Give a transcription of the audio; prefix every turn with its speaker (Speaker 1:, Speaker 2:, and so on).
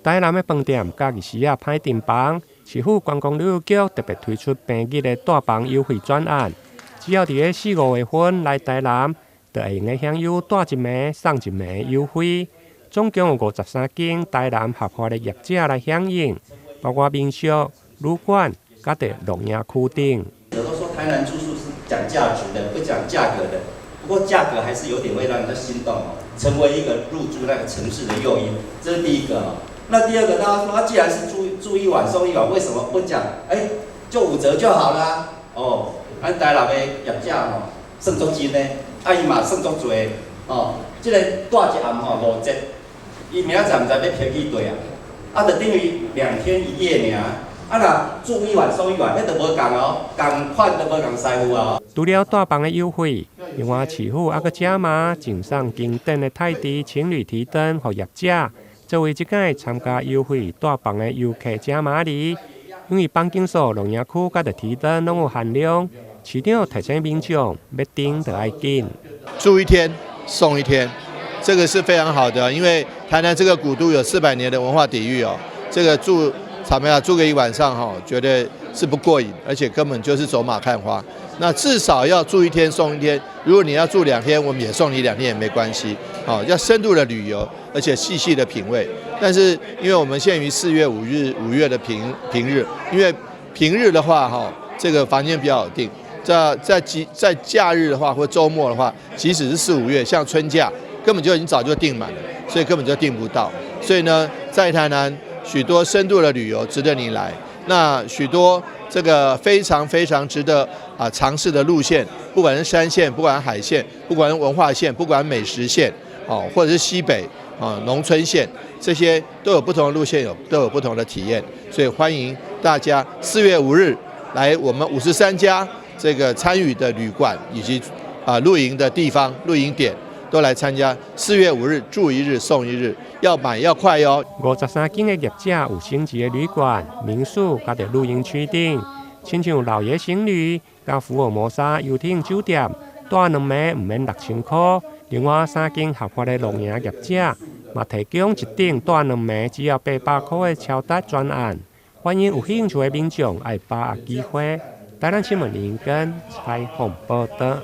Speaker 1: 台南的飯店假日時仔歹訂房，市府觀光旅遊局特別推出平日的帶房優惠專案，只要佇咧四五月份來台南，就會用得享有帶一暝送一暝的優惠。總共有53間台南合法的業者來響應，包括民宿、旅館、佮佇露營區等。
Speaker 2: 有都說台南住宿是講價值的，不講價格的。不過價格還是有點會讓人家心動哦，成為一個入住那個城市的誘因，這是第一個哦。那第二個，大家說啊，既然是住住一晚送一晚，為什麼不講？哎，就5折就好啦。哦，咱台南的業者吼，算足真的，啊伊嘛算足濟哦。這個蹛一暗吼5折，伊明仔載毋知欲便宜幾啊？啊，就等於2天1夜爾。啊，若住一晚送一晚，彼就無仝哦，仝款就無仝師傅哦。
Speaker 1: 除了帶房的優惠，另外市府猶閣加碼贈送經典的泰迪情侶提燈予業者，作為這擺參加優惠帶房的遊客加碼禮。因為房間數、露營區佮著提燈攏有限量，市長提醒民眾欲訂就愛緊。
Speaker 3: 住一天送一天，這個是非常好的，因為台南這個古都有400年的文化底蘊哦，這個住坦白講住個一晚上哈，覺得是不過癮，而且根本就是走馬看花。那至少要住一天送一天，如果你要住兩天，我們也送你2天也沒關係。好，要深度的旅遊，而且細細的品味。但是因為我們限於4月5日5月的平日，因為平日的話哈，這個房間比較好訂。在假日的話或週末的話，即使是四五月，像春假，根本就已經早就訂滿了，所以根本就訂不到。所以呢，在台南許多深度的旅遊值得你來。那許多這個非常非常值得啊嘗試的路線，不管是山線，不管是海線，不管是文化線，不管美食線，哦，或者是西北啊農村線，這些都有不同的路線，都有不同的體驗。所以歡迎大家4月5日來我們53家這個參與的旅館以及啊露營的地方、露營點，都來參加。四月五日住一日送一日，要買要快喲。
Speaker 1: 53間的業者有星級的旅館、民宿，佮著露營區等，親像老爺行旅、佮福爾摩沙遊艇酒店，蹛兩暝毋免6000箍。另外三間合法的露營業者，嘛提供一頂蹛兩暝只要800箍的超值專案，歡迎有興趣的民眾愛把握機會。台南新聞林根採訪報導。